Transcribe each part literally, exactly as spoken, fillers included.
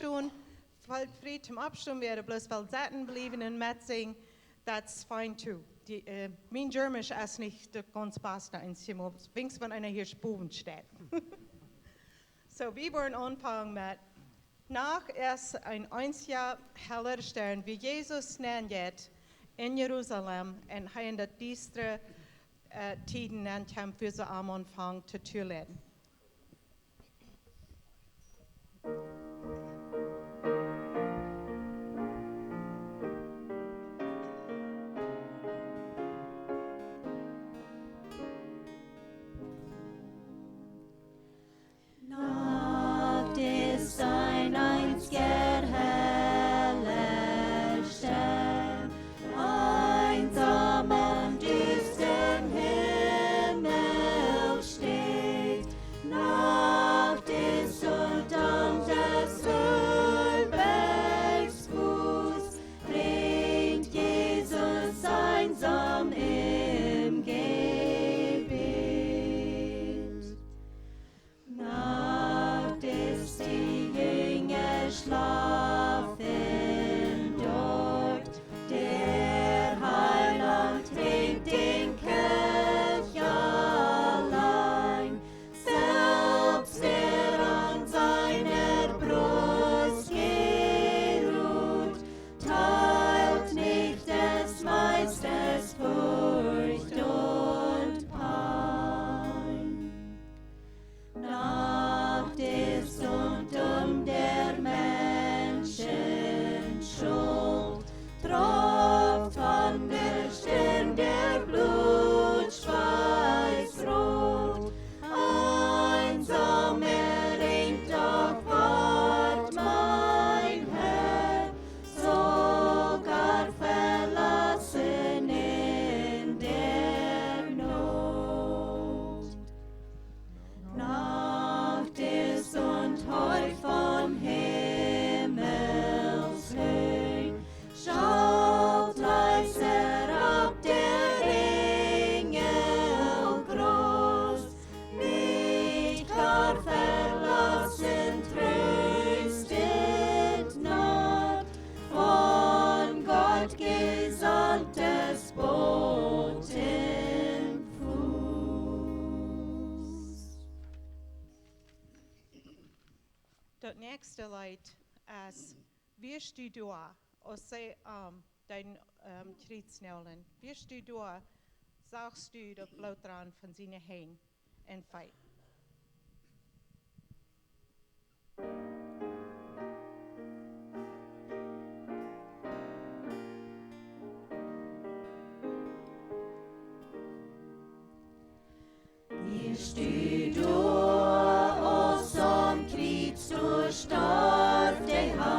Oppstonen, felt frie toom oppstonen, wäa bloos well sitten bliewen un metsinjen, that's fine too. Dee, äh, mien Germans es nich daut gaunz baste, eenjemol, weens wan eena hia bowen steit. So, wie woaren aunfangen met Nacht es een eensja heller Stern, woo Jesus nenjeit en Jerusalem un hee en de diestre, äh, Tieden nenkjemt, wua see am aunfangen to tooleiden. Nacht ist ein einziger heller Stern, einsam am düstern Himmel steht. Nacht ist und an des Ölbergs Fuß ringt Jesus einsam im Gebet. Nacht ist, die Jünger schlafen dort, der Heiland trinkt den Kelch allein. Selbst der an seiner Brust geruht, teilt nicht des Meisters Furcht und Pein. Nacht ist und um der Menschen Schuld tropft von der Stirn der Blutschweiß rot. Einsam er ringt, doch ward mein Herr, sogar verlassen in der Not. Nacht ist und horch, vom Himmelshöh schallt leis herab der Engel groß. Mich gar verlassen tröstet naht, von Gott gesandtes Boten Fuß. Daut näakjste Leet es: Wieescht du doa, aus see, ähm, dän, ähm, Kjriez näajlen? Wieescht du doa, sachst du daut Bloot draun von siene Henj un Feet? Wieescht du doa, aus aum Kjriez doa storf de Har?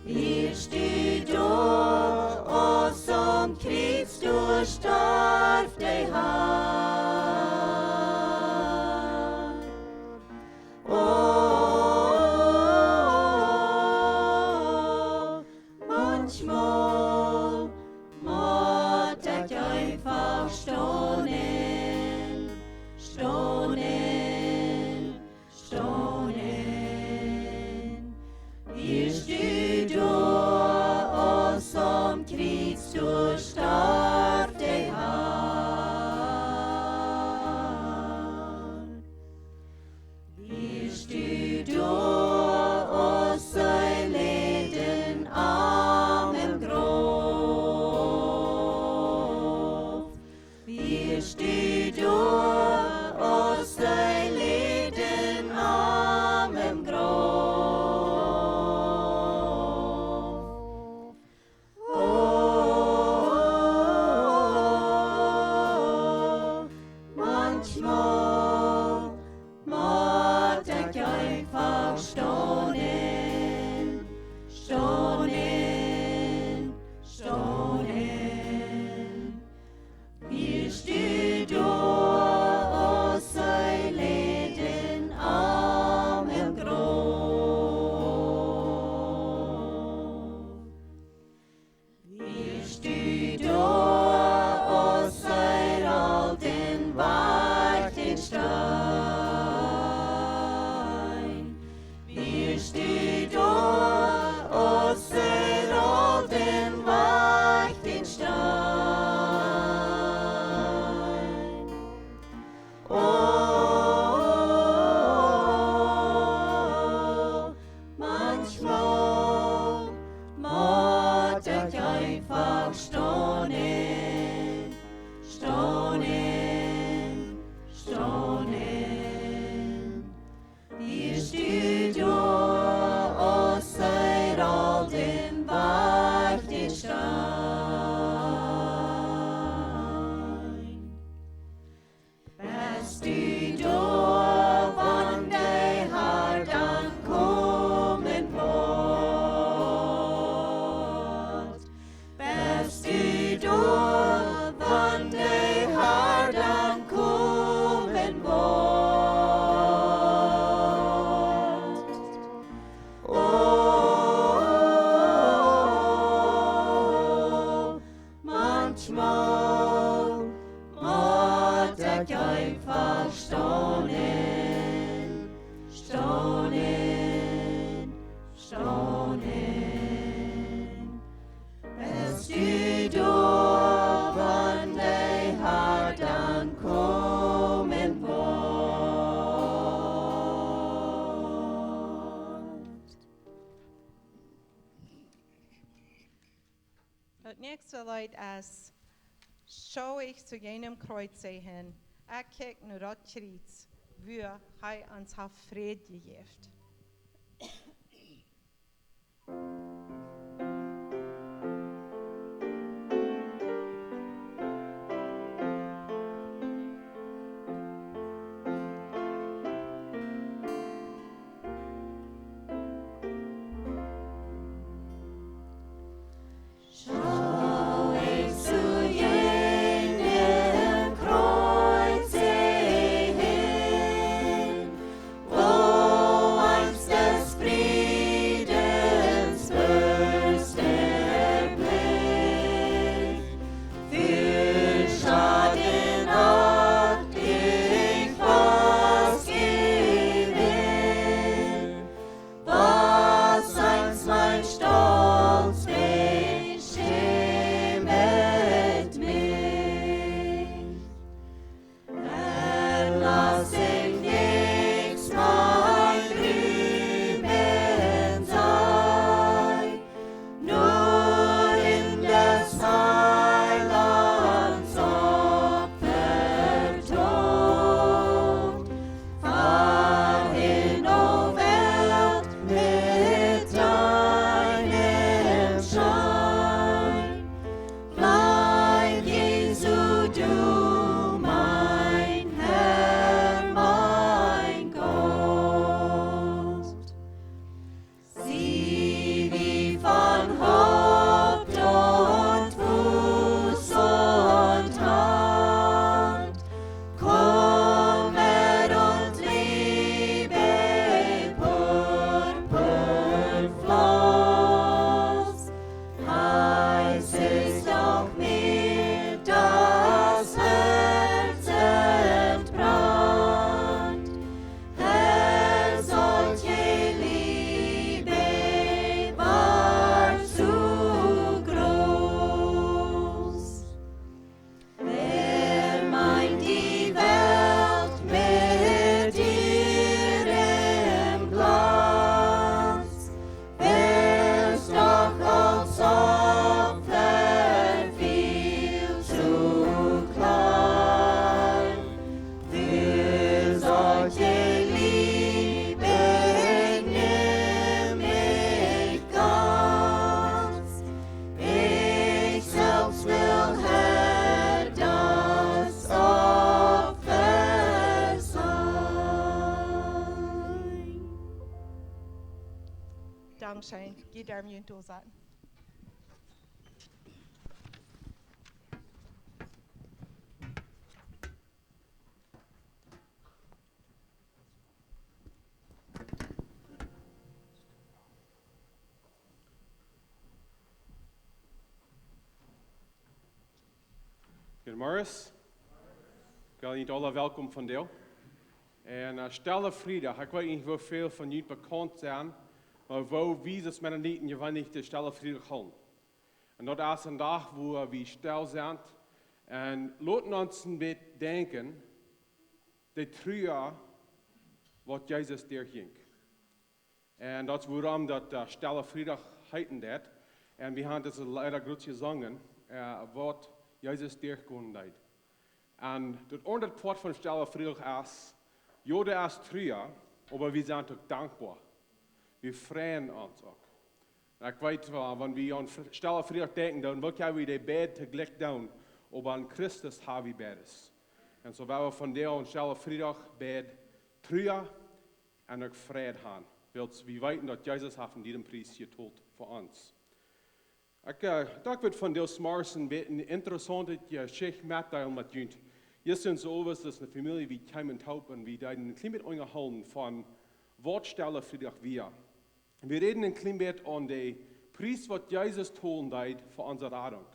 Wieescht du doa, aus aum Kjriez doa storf de Har? Oh, manchmol mott ekj eefach stonen, stonen, stonen. Wieescht du doa, aus aum Kjriez doa storf de Har? Daut näakjste Leet es: Schau ich zu jenem Kjriez han, ekj kjikj no daut Kjriez, wua hee ons haft Fräd jejäft. Schau ich zu jenem Kjriez han, wo ons des Friedens Fürst erblicht, viel Schaden hat ich fast Gewinn, was einst mein Stolz beschämet mich. Erlass ich nichts mein Rühmen sei, nur in des Heilands Opfertod. Fahr hin, o Welt, mit deinem Schein. Bleib, Jesu, du mein Herr, mein Gott. Sieh wie von Haupt und Fuß und Hand, Kummer und Liebe, Purpur floss, heiß ist doch mir das Herz entbrannt. Herr, solche Liebe war zu groß. Wer meint, die Welt mit ihrem Glanz, ist doch als Opfer viel zu klein. Für solche Liebe nehm ich ganz. Ich selbst will, Herr, das Opfer sein. Dankscheen. Jie derwen junt doa setten. Goodemorjes. Ekj well junt aula welkom vondoag. Un, eh, Stelle Friedach, ekj weet nich woo väl von junt bekaunt sent, oba woo wie aus Mennoniten jeweenlich de Stelle Friedach hoolen. Un daut es een Dach, wua wie stell sent un loten ons een bät denkjen, de Trua, waut Jesus derchjinkj. Un daut es wuarom daut, eh, Stelle Friedach heeten deit. Un wie haben daut Leet jrod jesungen, eh, waut Jesus derchgonen deed. Un daut aundre Poat von Stelle Friedach es, jo, daut es Trua, oba wie sent uk dankboa. Wie freien ons uk. Un ekj weet, wa-, wan wie aun Fr-, Stelle Friedach denkjen, dan well wie dee beid toojlikj doonen, oba aun Christus ha wie beides. Un soo well wie vondoag aun Stelle Friedach beid Trua un uk Freid haben. Wiels wie weeten, daut Jesus haft een dieren Pries jetolt fa ons. Ekj, eh, docht, ekj wudd vondoag zemorjes een bät eene interessante Jeschicht metdeelen met junt. Jistren Owes, daut es eene Famielje, wie kjeemen toop un wie deeden een kjlien bät unjahoolen von waut Stelle Friedach wia. Wie räden een kjlien bät aun dän Pries, waut Jesus tolen deed fa onse Radunk.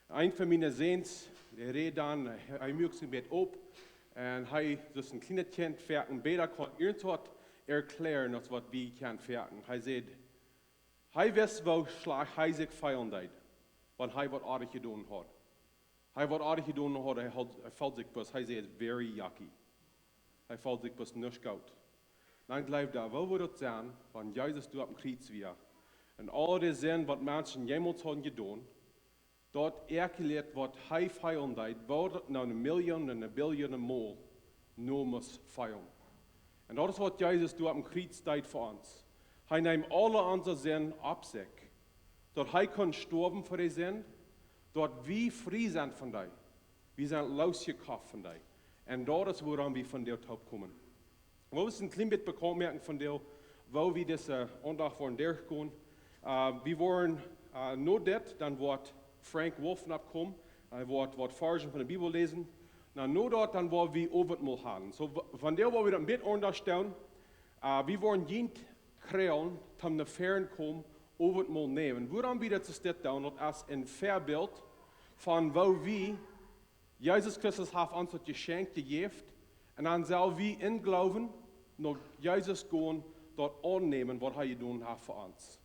Een von miene Säns, dee räd dan, hee, hee muak sikj een bät opp un hee, daut es een kjlienet Kjint, foaken bäta kaun irjentwaut erkjläaren aus waut wie kjennen foaken. Hee säd, hee wist, woo schlajcht hee sikj feelen deed, wan hee waut oajch jedonen haud. Hee waut oajch jedonen haud, hee haud, hee feeld sikj bloos, hee säd, very yucky. Hee feeld sikj bloos nuscht goot. Dan jleewd hee, woo wudd daut sennen, wan Jesus doa oppem Kjriez wia? Un aul de Sind, waut Menschen jemols hauden jedonen, daut erkjläat, waut hee feelen deed, woo daut no eene Million un eene Billion mol no must feelen. Un daut es, waut Jesus doa aum Kjriez deed fa ons. Hee neem aule onse Sind opp sikj, daut hee kunn stoawen fa de Sind, daut wie frie sent von dee. Wie sent loosjekoft von dee. Un daut es, wuarom wie vondoag toopkomen. Wie wellen een kjlien bät bekaunt moaken von dee, woo wie dise Aundacht woaren derchgonen. Äh, wie woaren, äh, no dit, dan woat Frank Wolf noppkomen. Hee woat waut Varzen von de Bibel läsen. Na, no daut, dan woa wie Owentmol haben. Soo, w-, vondoag woa wie daut een bät aundasch doonen. Äh, wie woaren junt kjrieen, toom no väaren komen, Owentmol nämen. Wuarom wie daut soo doonen, daut es een Väabilt von woo wie Jesus Christus haft ons daut Jeschenkj jejäft. Un dan sell wie em Gloowen no Jesus gonen, daut aunnämen, waut hee jedonen haft fa ons.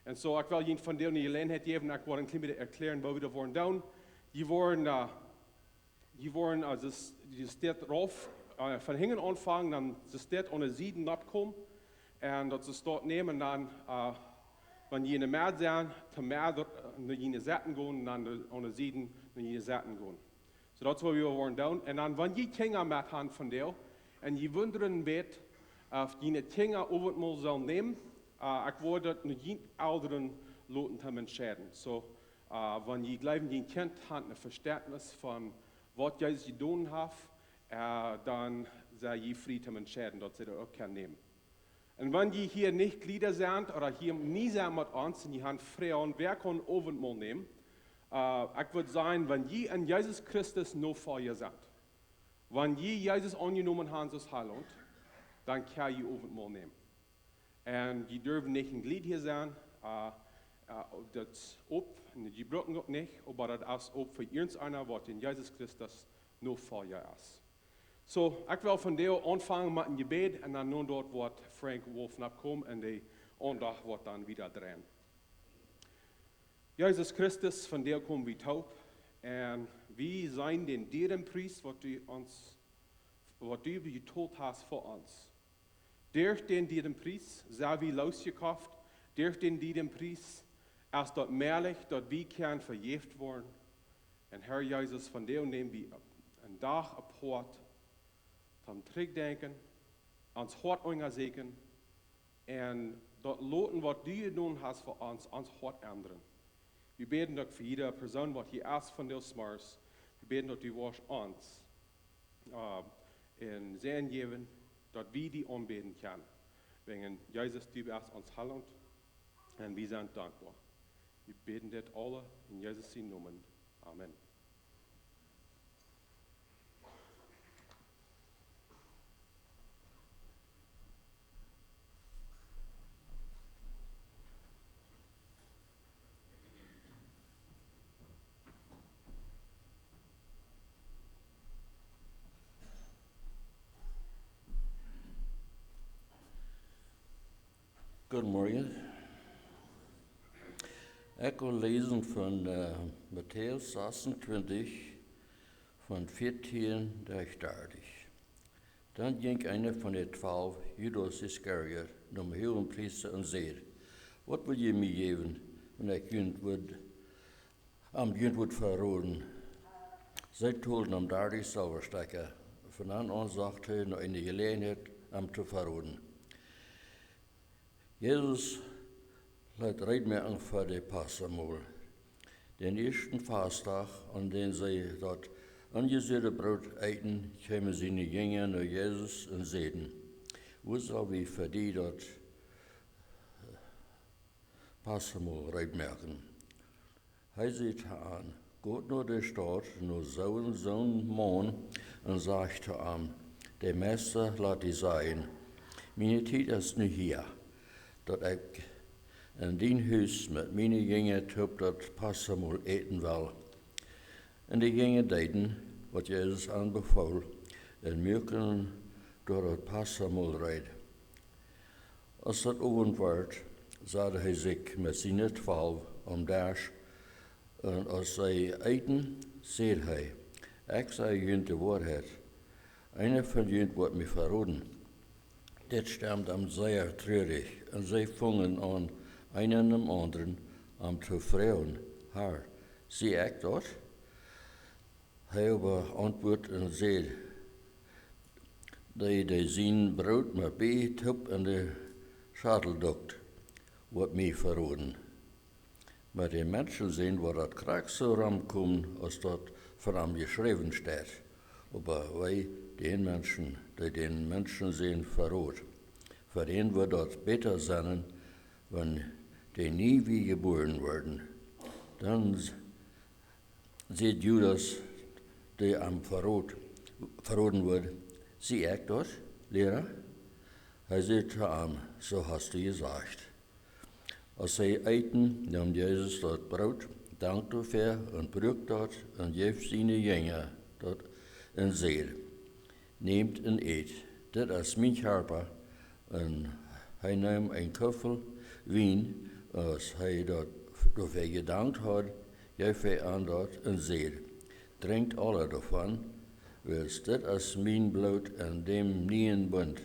Un soo, ekj well junt vondoag eene Jeläajenheit jäwen, ekj well een kjlien bät erkjläaren, woo wie daut woaren doonen. Jie woaren, äh, jie woaren, äh, daut, daut steit rauf, äh, von hinjen aunfangen, dan daut steit aun de Sieden oppkomen. Un daut es daut nämen, dan, äh, wan jie enne Medd sent, toom Medd, äh, no june Sieden gonen, dan de, aun de Sieden, no june Sieden gonen. Soo, daut es, waut wie woaren doonen. Un dan, wan jie Kjinja met haben vondoag, un jie wundren een bät, äh, auf june Kjinja Owentmol sellen nämen, äh, ekj wudd daut no june Elren loten toom entscheiden. Soo, äh, wan jie jleewen, jun Kjint haft een Veständnis von waut Jesus jedonen haft, äh, dan sent jie frie toom entscheiden, daut see daut uk kjennen nämen. Un wan jie hia nich Jlieda sent ooda hia nie sent met ons un jie haben Froagen, wäa kaun Owentmol nämen? Äh, ekj wudd sajen, wan jie aun Jesus Christus Nofolja sent, wan jie Jesus aunjenomen haben aus Heilaunt, dan kjenn jie Owentmol nämen. Un jie derwen nich een Jlied hia sennen, äh, äh, daut es op, un jie brucken daut nich, oba daut es op fa irjenteena, waut en Jesus Christus Nofolja es. Soo, ekj well vondoag aunfangen met een Jebäd un dan no daut woat Frank Wolf noppkomen un de Aundacht woat dan wieda dreien. Jesus Christus, vondoag komen wie toop un wie seenen dän dieren Pries, waut du ons, waut du betolt hast fa ons. Derch dän dieren Pries sent wie loosjekoft. Derch dän dieren Pries es daut mäajlich, daut wie kjennen vejäft woaren. Un Herr Jesus, vondoag näm wie een Dach aupoat, toom trigjdenkjen, ons Hoat unjasieekjen, un daut loten, waut du jedonen hast fa ons, ons Hoat endren. Wie bäden daut fa jieda Persoon, waut hia es vondoag zemorjes, wie bäden, daut du woascht ons, äh, een Säajen jäwen, daut wie die aunbäden kjennen. Wäajen Jesus, du best ons Heilaunt un wie sent dankboa. Wie bäden dit aules en Jesus sienen Nomen. Amen. Goodemorjen. Ekj well läsen von, äh, Matäus sasuntwintich, von vieetieen bat dartich. Dan jinkj eena von de twalw, Judas Iskariot, nom Huagenpriesta un säd: "Waut well jie mie jäwen, wan ekj junt woa, am junt woa veroden?" See tolden am dartich Selwastekja. Von dan aun socht hee no eene Jeläajenheit, am to veroden. Jesus leet reed moaken fa de Passamol. Dän ieeschten Fastdach, aun dän see daut onjesäajde Broot eeten, kjeemen siene Jinja no Jesus un säden: "Wua sell wie fa die daut Passamol reed moaken?" Hee säd to an: "Got no de Staut, no soo un soo een Maun, un sajcht to am: De Meista lat die sajen: Miene Tiet es nu hia, daut ekj en dien Hus met miene Jinja toop daut Passamol äten well." Un de Jinja deeden, waut Jesus an befool, un muaken doa daut Passamol reed. Aus daut Owent wort, sad hee sikj met siene twalw aum Desch, un aus see eeten, säd hee: "Ekj saj junt de Woarheit, eena von junt woat mie veroden." Dit stemd am sea trurich, un see fungen aun, eena däm aundren, am to froagen: "Herr, Sie ekj daut? Hee oba auntwuad un säd: Dee, dee sien Broot met Bie toop en de Schadel dukt, woat mie veroden. Met dän Menschensän woat daut krakjt soo romkomen, aus daut von am jeschräwen steit. Oba wee dän Menschen, dee dän Menschensän verrot. Fa dän woat daut bäta sennen, wan dee nie wada jebuaren woaren. Dan säd Judas, dee am verroden woat: Sie ekj daut, Liera? Hee säd to am: Soo hast du jesajcht. Aus see eeten, neem Jesus daut Broot, dankt doafäa un bruak daut un jeef siene Jinja daut un säd: Nämt un ät, dit es mien Kjarpa. Un hee neem een Kuffel Wien, aus hee daut doafäa jedankt haud, jeef hee an daut un säd: Drinkjt aula doavon, wiels dit es mien Bloot en dän nieen Bunt,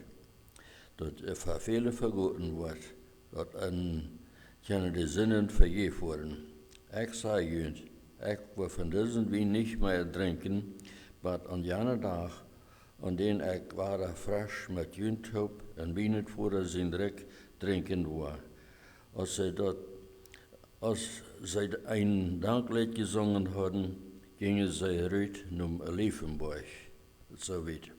daut fa väle vegoten woat, daut an kjennen de Sinden vejäft woaren. Ekj saj junt, ekj woa von disen Wien nich mea drinkjen, bat aun janen Dach, aun dän ekj wada fresch met junt toop en mienen Voda sien Rikj drinkjen woa. Aus see daut, aus see een Dankjlieet jesungen hauden, jinjen see rut nom Olivenboajch. Soo wiet.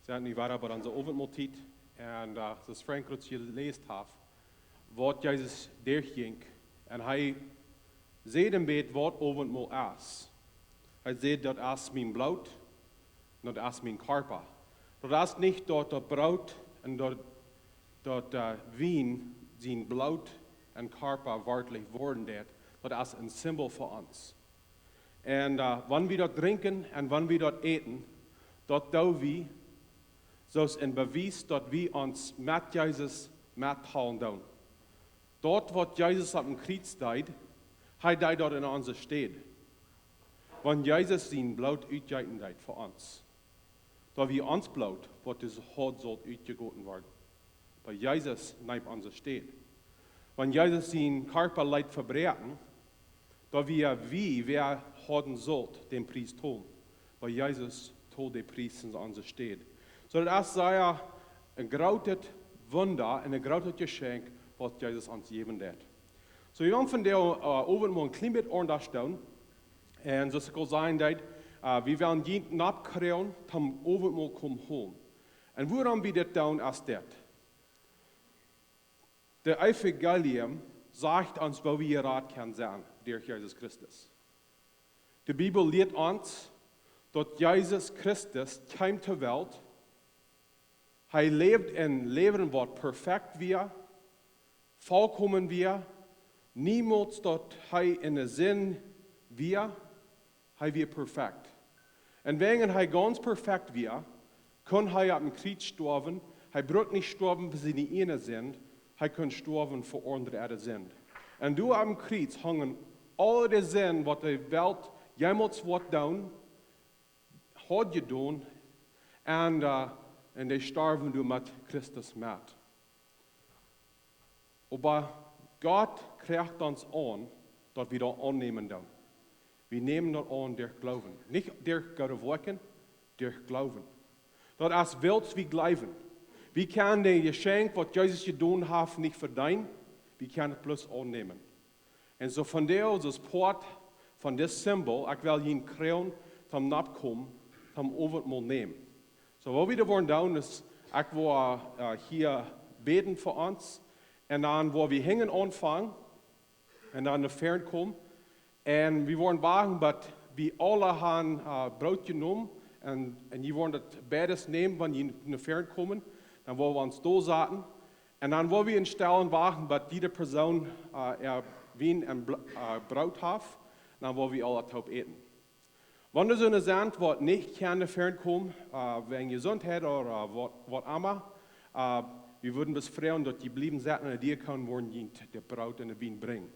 Sent nu wada bie onse Owentmoltiet. Un, äh, soo aus Frank ons jeläst haft, waut Jesus derchjinkj. Un hee säd een bät waut Owentmol es. Hee säd: Daut es mien Bloot, daut es mien Kjarpa. Daut es nich daut daut Broot un daut, daut, äh, Wien sien Bloot un Kjarpa werkjlich woaren deit. Daut es een Simbol fa ons. Un, äh, wan wie daut drinkjen un wan wie daut äten, daut doo wie soo aus een Bewies, daut wie ons met Jesus metthoolen doonen. Daut waut Jesus opp dän Kjriez deed, hee deed daut en onse Städ. Wan Jesus sien Bloot utjeeten deed fa ons, daut wia ons Bloot, waut doa haud sullt utjegoten woaren. Oba Jesus neem onse Städ. Wan Jesus sien Kjarpa leet vebroaken, daut wia wie, wäa hauden sullt dän Pries tolen. Oba Jesus told dän Pries en onse Städ. Soo daut es sea een grootet Wunda un een grootet Jeschenkj, waut Jesus ons jäwen deed. Soo, wie wellen vondoag, äh, Owentmol een kjlien bät aundasch doonen. Un soo aus ekj aul säd, äh, wie wellen junt nopp kjrieen, toom Owentmol komen holen. Un wuarom wie dit doonen es dit. De Evangelium sajcht ons, woo wie jerat kjennen sennen derch Jesus Christus. De Bibel lieet ons, daut Jesus Christus kjeem to de Welt. Hee läwd een Läwen waut perfekt wia, vollkomen wia, niemols daut hee en de Sind wia, hee wia perfekt. Un wäajen hee gaunz perfekt wia, kunn hee opp een Kjriez stoawen. Hee brukt nich stoawen fa siene ieejne Sind, hee kunn stoawen fa aundre äare Sind. Un doa opp een Kjriez hungen aul de Sind, waut de Welt jemols woat doonen, haud jedonen, un, äh, un dee storwen doa met Christus met. Oba Gott kjrieech ons aun, daut wie daut aunnämen doonen. Wie nämen daut aun derch Gloowen. Nich derch goode Woakjen, derch Gloowen. Daut es wiels wie jleewen. Wie kjennen daut Jeschenkj, waut Jesus jedonen haft, nich vedeenen. Wie kjennen et bloos aunnämen. Un soo vondoag, aus Poat von dit Simbol, ekj well junt kjrieen, toom nopp komen, toom Owentmol nämen. Soo, waut wie woaren doonen es, ekj woa, äh, hia bäden fa ons. Un dan woa wie hinjen aunfangen. Un dan no väaren komen. Un wie woaren wachten, bat wie aula han, äh, Broot jenomen. Un, un jie woaren daut beides nämen, wan jie no väaren komen. Dan woa wie ons dol saten. Un dan woa wie en Stellen wachten, bat jieda Persoon, äh, äa Wien un Bl-, äh, Broot haft. Dan woa wie aula toop äten. Wan doa soone sent, waut nich kjennen ver komen, äh, wäajen Jesuntheit ooda, äh, waut, waut emma, äh, wie wudden bloos froagen, daut jie bliewen sitten un de Diakon woaren junt daut Broot un de Wien brinjen.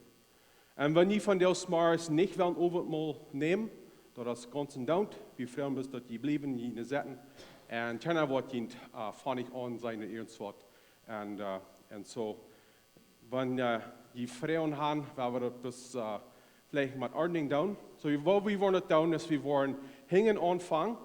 Un wan jie vondoag zemorjes nich wellen Owentmol nämen, daut es gaunz endoont. Wie froagen bloos, daut jie bliewen hia sitten. Un kjeena woat junt, äh, fonisch aunseenen ooda irjentwaut. Un, äh, un soo, wan, äh, jie Froagen haben, woa wie daut bloos, äh, veleicht met Ordnunk doonen. Soo, waut wie woaren daut doonen, es wie woaren hinjen aunfangen.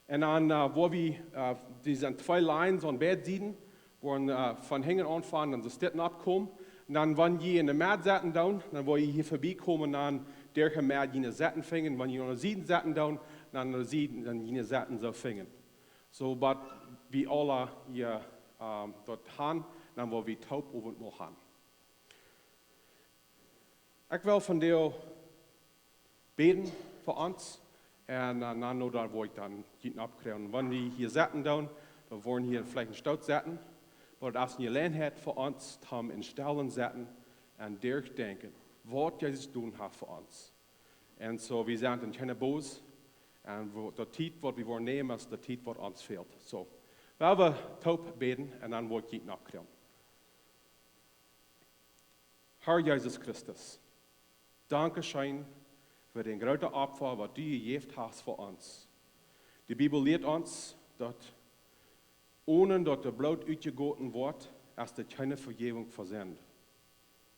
Un dan, äh, woa wie, äh, dee sent twee Lines aun beid Sieden, woaren, äh, von hinjen aunfangen, dan soo Stätten oppkomen. Un dan, wan jie enne Medd sitten doonen, dan woa jie hia verbie komen, dan derch de Medd june Sitten finjen. Wan jie aun de Sieden sitten doonen, dan aun de Sieden, dan june Sitten soo finjen. Soo, waut wie aula hia, ähm, daut haben, dan woa wie toop Owentmol haben. Ekj well vondoag bäden fa ons. Un, äh, na, no, dan woa ekj dan hia oppkjrieen. Wan wie hia sitten doonen, dan woaren wie hia veleicht een Stoot sitten. Oba daut es eene Jeläajenheit fa ons, toom em Stillen sitten un derchdenkjen, waut Jesus jedonen haft fa ons. Un soo, wie sent en kjeene Bos. Un wo-, de Tiet, waut wie woaren nämen, es de Tiet, waut ons fält. Soo, well wie toop bäden un dan woa ekj hia oppkjrieen. Herr Jesus Christus, dankscheen fa daut groote Opfa, waut du jejäft hast fa ons. De Bibel lieet ons, daut onen daut daut Bloot utjegoten woat, es doa kjeene Vejäwunk fa Sind.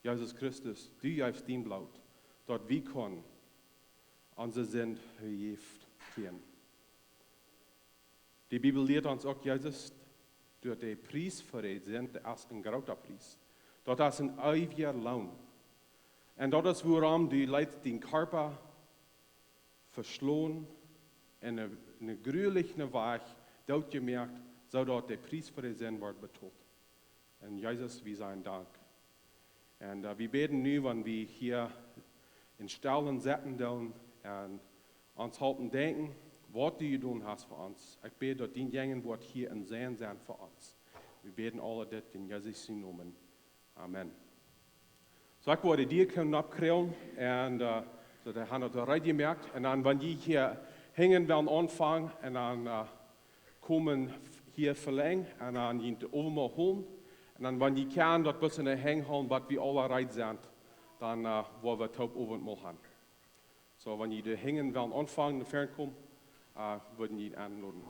Jesus Christus, du jeefst dien Bloot, daut wie kjennen onse Sind vejäft kjrieen. De Bibel lieet ons uk, Jesus, daut de Pries fa de Sind, daut es een groota Pries. Daut es een eewja Loon. Un daut es wuarom du leetst dien Kjarpa veschlonen un en, en gruelje Wajch dootjemoakt, soo daut de Pries fa de Sind woat betolt. Un Jesus, wie sajen Dank. Un, äh, wie bäden nu, wan wie hia em Stillen sitten doonen un ons halpen denkjen, waut du jedonen hast fa ons. Ekj bäd, daut dien Jeist woat hia un sennen sennen fa ons. Wie bäden aul dit en Jesus sienen Nomen. Amen. Soo, ekj woa de Diakon oppkjrieen un, äh, soo, dee haben daut reed jemoakt. Un dan, wan jie hia hinjen wellen aunfangen, un dan, äh, komen hia velenjd un dan junt Owentmol holen. Un dan, wan jie kjennen daut bloos enne Henj hoolen, waut wie aula reed sent, dan, äh, woa wie toop Owentmol haben. Soo, wan jie doa hinjen wellen aunfangen, no ver komen, äh, wudden jie enloden.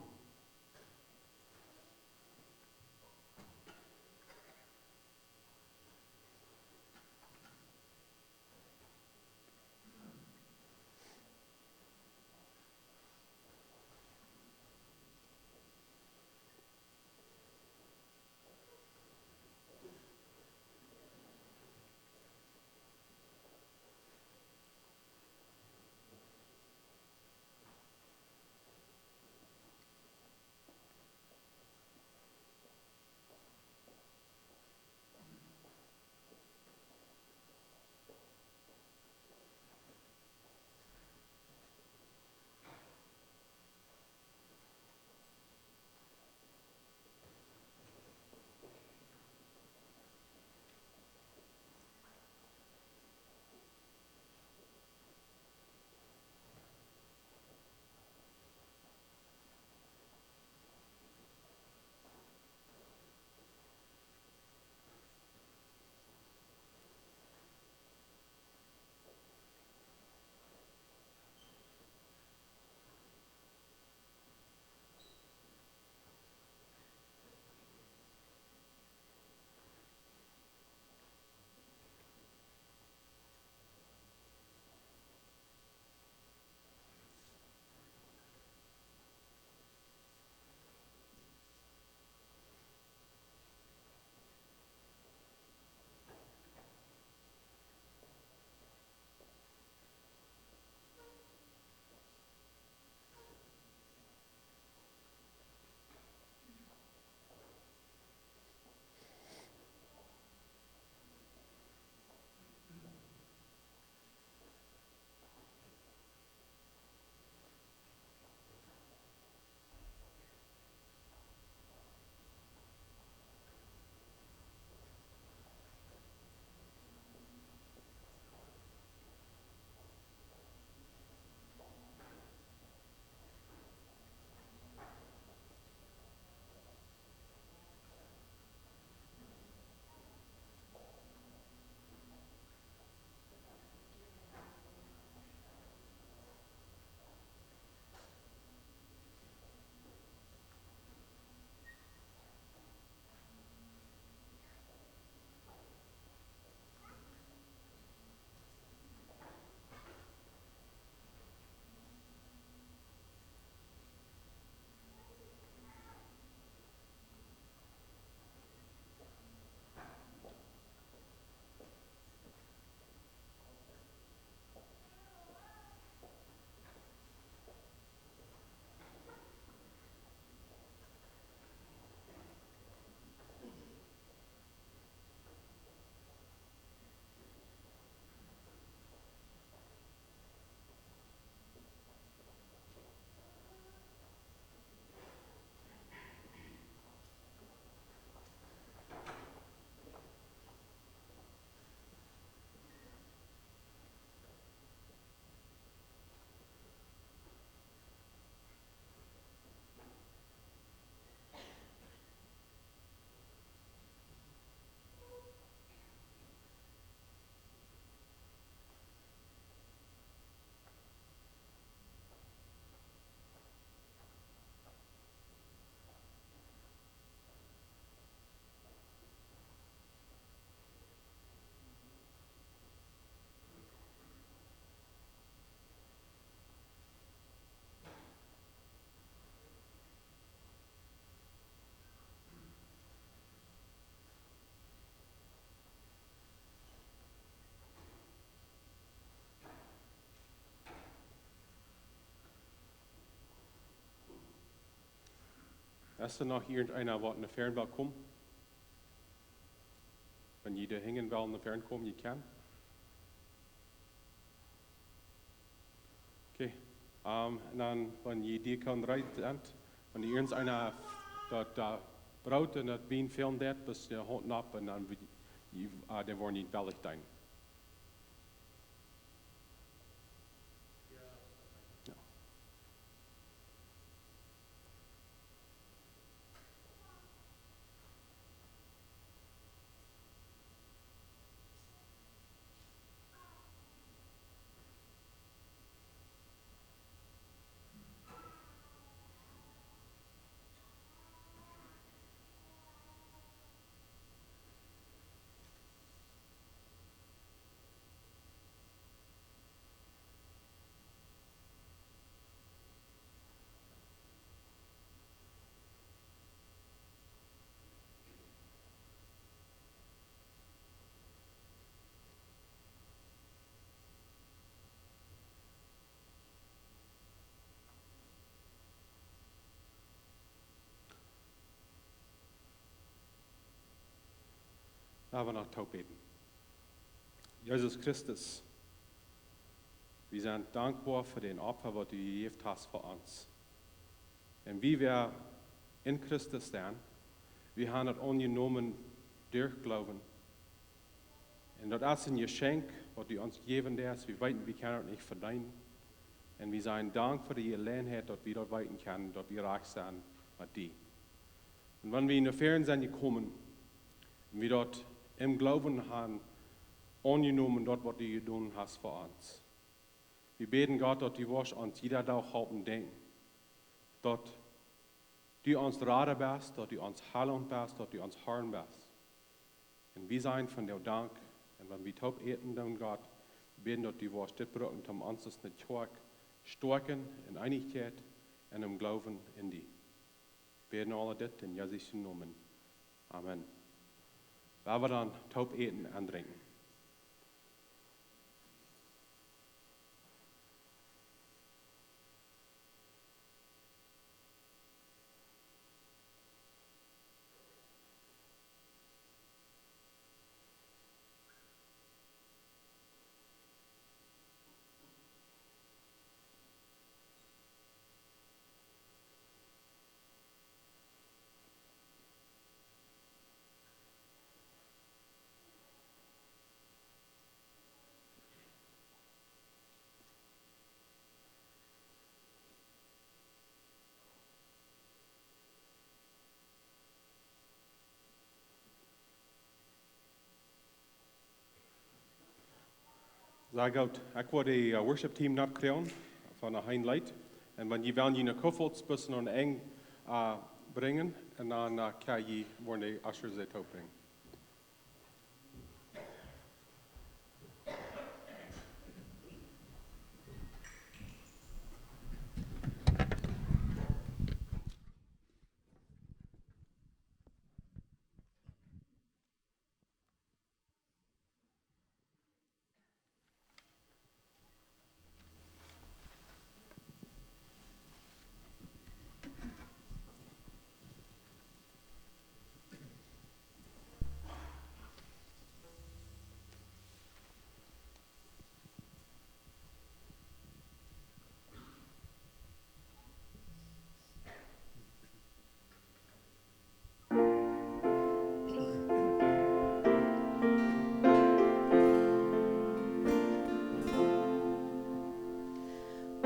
Es doa noch irjenteena waut no väaren well komen? Wan jie doa hinjen wellen no väaren komen, jie kjennen. Okay. Ähm, un dan, wan jie Diakon reed sent, wan irjenteena daut, daut Broot un daut Wien fälen deit, bat de Haunt nopp un dan, äh, dee woaren junt wellich deenen. Jo. Lot ons noch toop bäden. Jesus Christus, wie sent dankboa fa dän Opfa, waut du jejäft hast fa ons. Un wie, wäa en Christus sent, wie haben daut aunjenomen derch Gloowen. Un daut es een Jeschenkj, waut du ons jejäft hast. Wie weeten, wie kjennen daut nich vedeenen. Un wie sajen Dank fa de Jeläajenheit, daut wie daut weeten kjennen, daut wie rajcht sent met die. Un wan wie no väaren sent jekomen, un wie daut em Gloowen haben aunjenomen, daut waut du jedonen hast fa ons. Wie bäden, Gott, daut du woascht ons jieda Dach halpen denkjen, daut du ons Rada best, daut du ons Heilaunt best, daut du ons Har best. Un wie sajen vondoag Dank. Un wan wie toop äten doonen, Gott, bäden, daut du woascht dit brucken, om ons aus ne Kjoakj stoakjen en Eenichkjeit un em Gloowen en die. Bäden aule dit en Jesus sienen Nomen. Amen. Lot ons dan toop äten un drinkjen. Sea goot. Ekj woa de, äh, Worship Team noppkjrieen von de Heinleit. Un wan jie wellen june Kuffels bat no een Enj, äh, brinjen, un dan, äh, kjenn jie, woaren de Ushers dee toop brinjen.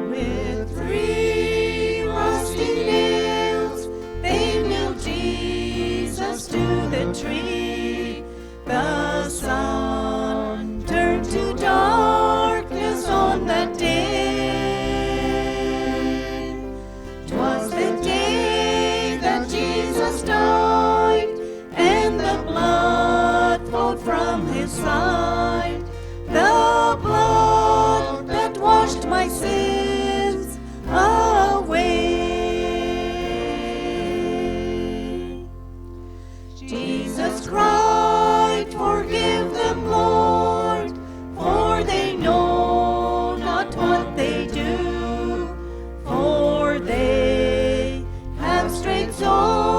With three rusty nails, they nailed Jesus to the tree. The sun turned to darkness on that day. 'Twas the day that Jesus died, and the blood flowed from his side, the blood that washed my sins away. Jesus cried, "Forgive them, Lord, for they know not what they do." For they have strayed so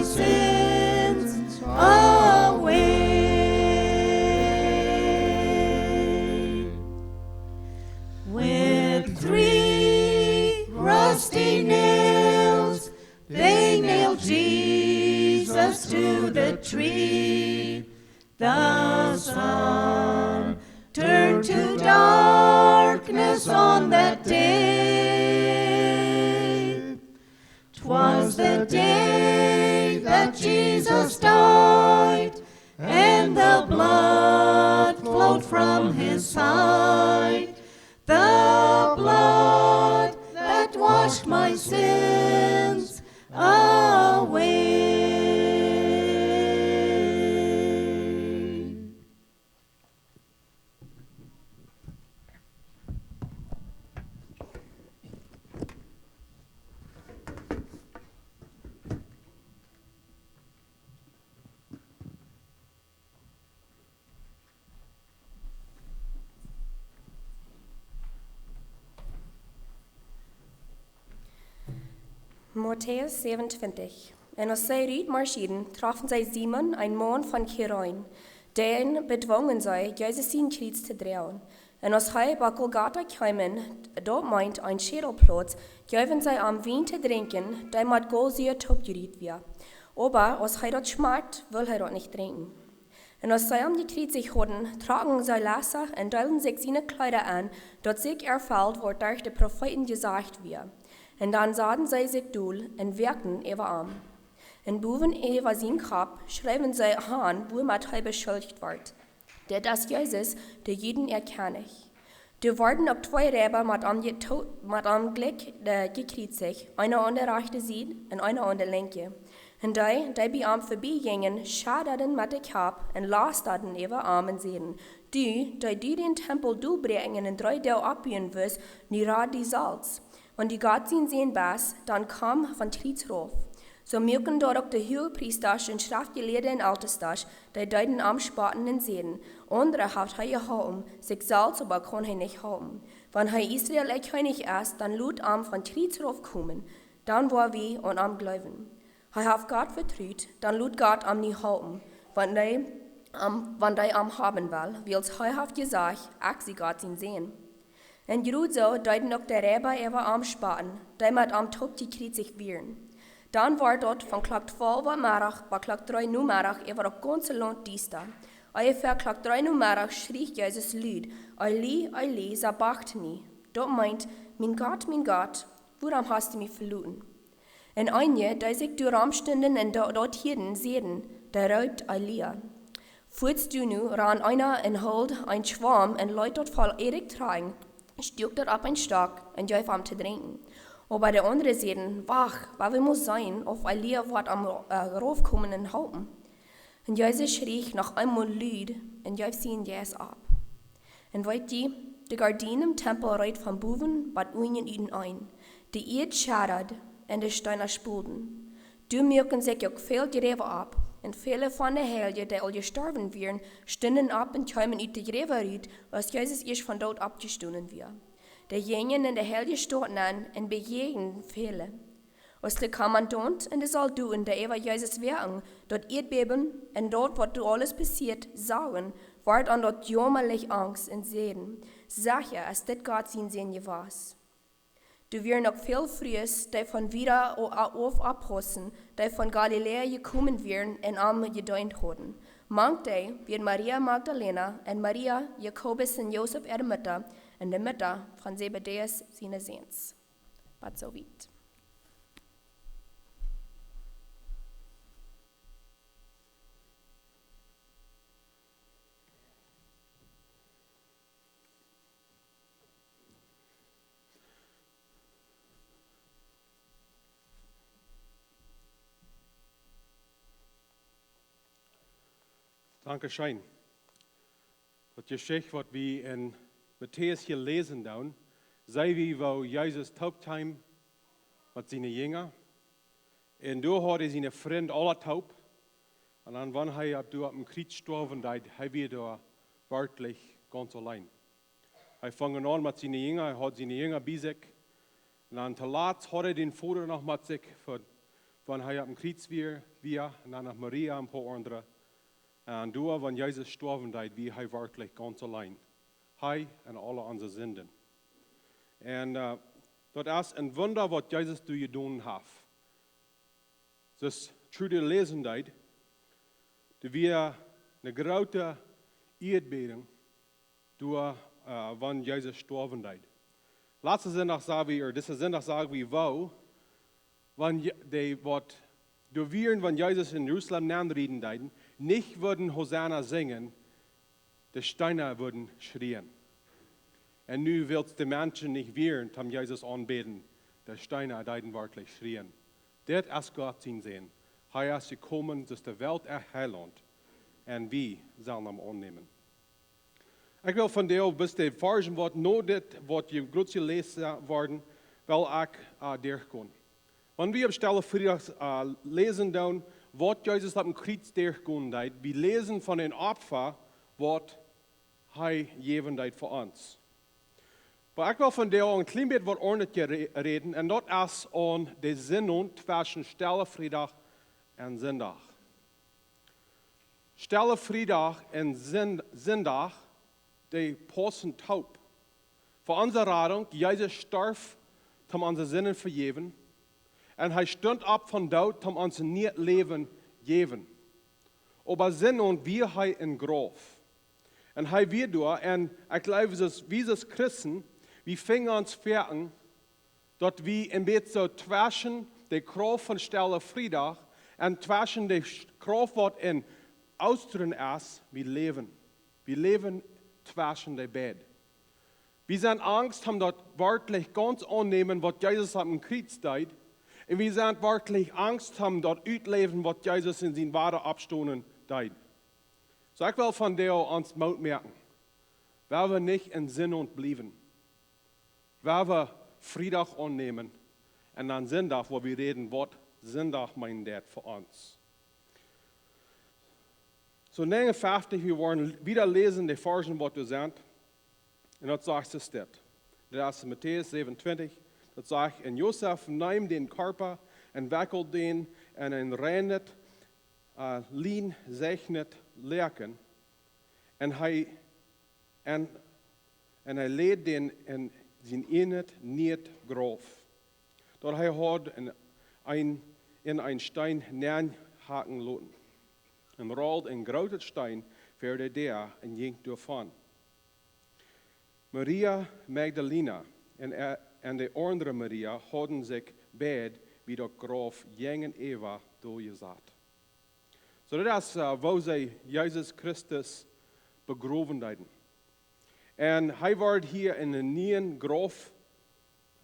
sins away. With three rusty nails, they nailed Jesus to the tree. The sun turned to darkness on that day. 'Twas the day that Jesus died, and the blood flowed from his side. The blood that washed my sins away. Matäus 27. Un aus see rut marschieren, trafen see Simon, een Maun von Kirene. Dän bedwungen see, Jesus sien Kjriez to droagen. Un aus hee bie Golgata kjeemen, daut meent een Schädelplauz, jeewen see am Wien to drinkjen, dee met Golsua toopjerieet wia. Oba aus hee daut schmakjt, wull hee daut nich drinkjen. Un aus see am jekjriezicht hauden, trocken see lastig un deelden sikj siene Kjleeda aun, daut sikj erfelt, waut derch de Profeeten jesajcht wia. Un dan saten see sikj dol un woakten äwa am. Un bowen äwa sienen Kopp schreewen see aun, wuamet hee beschuldicht wort: Dit es Jesus, de Juden äa Kjennich. Doa worden uk twee Reiba met am, met am jlikj jekjriezicht, eena aun de rajchte Sied un eena aun de linkje. Un dee, dee bie am verbie jinjen, schudden met de Kopp un lastaden äwa am un säden: Du, dee du dän Tempel dolbräakjen un en dree Doag oppbuen wurscht, nu rad die selfst. Wan du Gott sien Sän best, dan komm vom Kjriez rauf. Soo muaken daut uk de Huagepriesta un Schreftjelieede un Eltestasch, dee deeden am spotten un säden: Aundre haft hee jeholpen, sikj selfst oba kaun hee nich halpen. Wan hee Israel äa Kjennich es, dan lot am vom Kjriez raufkomen, dan woa wie aun am jleewen. Hee haft Gott vetrut, dan lot Gott am nu halpen, wan dee am, wan dee am haben well, wiels hee haft jesajcht: Ekj sie Gott sien Sän. Un jrod soo deeden uk de Reiba äwa am spotten, dee met am toop jekjriezicht wieren. Dan wort daut von Klock twalf Uhr Meddach bat Klock dree Nomeddach äwa daut gaunze Launt diesta. Onjefäa Klock dree Nomeddach schrieech Jesus lud: Eli, Eli, sabachthani? Daut meent: Mien Gott, mien Gott, wuarom hast du mie veloten? Un eenje, dee sikj doa romstunden un daut, daut hieeden, säden: Dee roopt Elia. Fuaz doano rand eena un hold een Schwam un leet daut voll Ädikj trakjen, stuak daut opp een Stock un jeef am to drinkjen. Oba de aundre säden: Wacht, wiels wie motten seenen, auf Elia woat am, äh, raufkomen un halpen. Un Jesus schrieech noch eemol lud un jeef sienen Jeist opp. Un weet jie, de Gardien em Tempel reet von bowen bat unjen uteneen. De Ieed schuddad un de Steena spolden. Doa muaken sikj uk väl Jrääwa opp, un väle von de Heilje, dee aul jestorwen wieren, stunden opp un kjeemen ut de Jrääwa rut, aus Jesus ieescht vom Doot oppjestonen wia. Dee jinjen en de heilje Staut nenn un bejäajenden väle. Aus de Kommandaunt un de Soldoten, dee äwa Jesus woaken, daut Ieedbäben un daut, waut doa aules passieet, sagen, wort an daut jaumrlich Angst un säden: Secha es dit Gott sien Sän jewast. Doa wieren uk väl Frues, dee von wiet o-, a-, auf oppausten, dee von Galiläa jekomen wieren un am jedeent hauden. Mank dee wieren Maria Magdalena un Maria, Jakobus un Josef äare Mutta, un de Mutta von Zebedäus siene Säns. Bat soo wiet. Dankscheen. Daut Jeschicht, waut wie en Matäus hia läsen doonen, seenen wie, woo Jesus toop kjeem met siene Jinja. Un doa haud hee siene Frind aula toop. Un dan, wan hee opp, doa opp een Kjriez stoawen deed, hee wia doa werkjlich gaunz auleen. Hee funk aun met siene Jinja, hee haud siene Jinja bie sikj. Un dan toolatst haud hee dän Voda noch met sikj fa, wan hee opp een Kjriez wia, wia, un dan noch Maria un een poa aundre. Un doa, wan Jesus stoawen deed, wia hee werkjlich gaunz auleen. Hee un aule onse Sinden. Un, äh, daut es een Wunda, waut Jesus doa jedonen haft. Soo aus Trudy läsen deed, doa wia eene groote Ieedbädunk doa, äh, wan Jesus stoawen deed. Latsten Sindach sag wie, ooda disen Sindach sag wie, woo, wan Je-, dee waut doa wieren, wan Jesus en Jerusalem nenn rieden deed, nich wudden Hosanna sinjen, de Steena wudden schrieen. Un nu, wiels de Menschen nich wieren toom Jesus aunbäden, de Steena deeden werkjlich schrieen: Dit es Gott sien Sän. Hee es jekomen, soo aus de Welt äa Heilaunt. Un wie sellen am aunnämen. Ekj well vondoag, bie de Varschen, waut no dit, waut jie jrod jeläst worden, well ekj, äh, derchgonen. Wan wie opp Stelle Friedach, äh, läsen doonen, waut Jesus opp een Kjriez derchgonen deed, wie läsen von een Opfa, waut hee jäwen deed fa ons. Oba ekj well vondoag een kjlien bät waut aundret jere-, räden, un daut es aun de Sennowent tweschen Stelle Friedach un Sindach. Stelle Friedach un Sin-, Sindach, dee paussen toop. Fa onse Radunk, Jesus storf, toom onse Sinden vejäwen. Un hee stunt opp vom Doot, toom ons een nieet Läwen jäwen. Oba Sennowent wia hee em Grauf. Un hee wia doa, un ekj jleew, soo aus wie aus Christen, wie finjen ons foaken, daut wie een bät soo tweschen de Krauft von Stelle Friedach un tweschen de Sch-, Krauft, waut en Oostren es, wie läwen. Wie läwen tweschen de beid. Wie sent angst, om daut werkjlich gaunz aunnämen, waut Jesus opp een Kjriez deed. Un wie sent werkjlich angst, om daut utläwen, waut Jesus en sien Wadaoppstonen deed. Soo, ekj well vondoag ons Moot moaken, wan wie nich en Sennowent bliewen, wan wie Friedach aunnämen un dan Sindach, wua wie räden, waut Sindach meent daut fa ons. Soo, näajenunfeftich, wie woaren wieda läsen, de Varschen, waut doa sent. Un daut sajcht soo dit. Daut es Matäus säwenuntwintich. Daut sajcht: Un Josef neem dän Kjarpa un wekjeld dän en een reinet, äh, lienseidnet Läaken. Un hee, un, un hee läd dän en sien ieejnet nieet Grauf, daut hee haud en een, en een Steen nenhacken loten. Un ruld een grooten Steen ver de Däa un jinkj doavon. Maria Magdalena un, äh, un de aundre Maria hauden sikj beid bie daut Grauf jäajenäwa doa jesat. Soo, daut es, äh, wua see Jesus Christus begrowen deeden. Un hee woat hia en een nieen Grauf,